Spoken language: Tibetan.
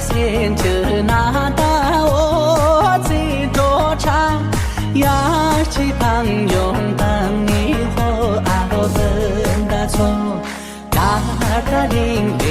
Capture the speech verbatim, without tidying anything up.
ཚེ་འདི་ན་ད་འོ་ཚེ་འགྲོ་ཆ་ཡར་གྱི་བང་ཡོང་དང་ནི་ཧོ་ཨ་ཧོ་བུན་ད་ཚོ་ད་ད་རིང་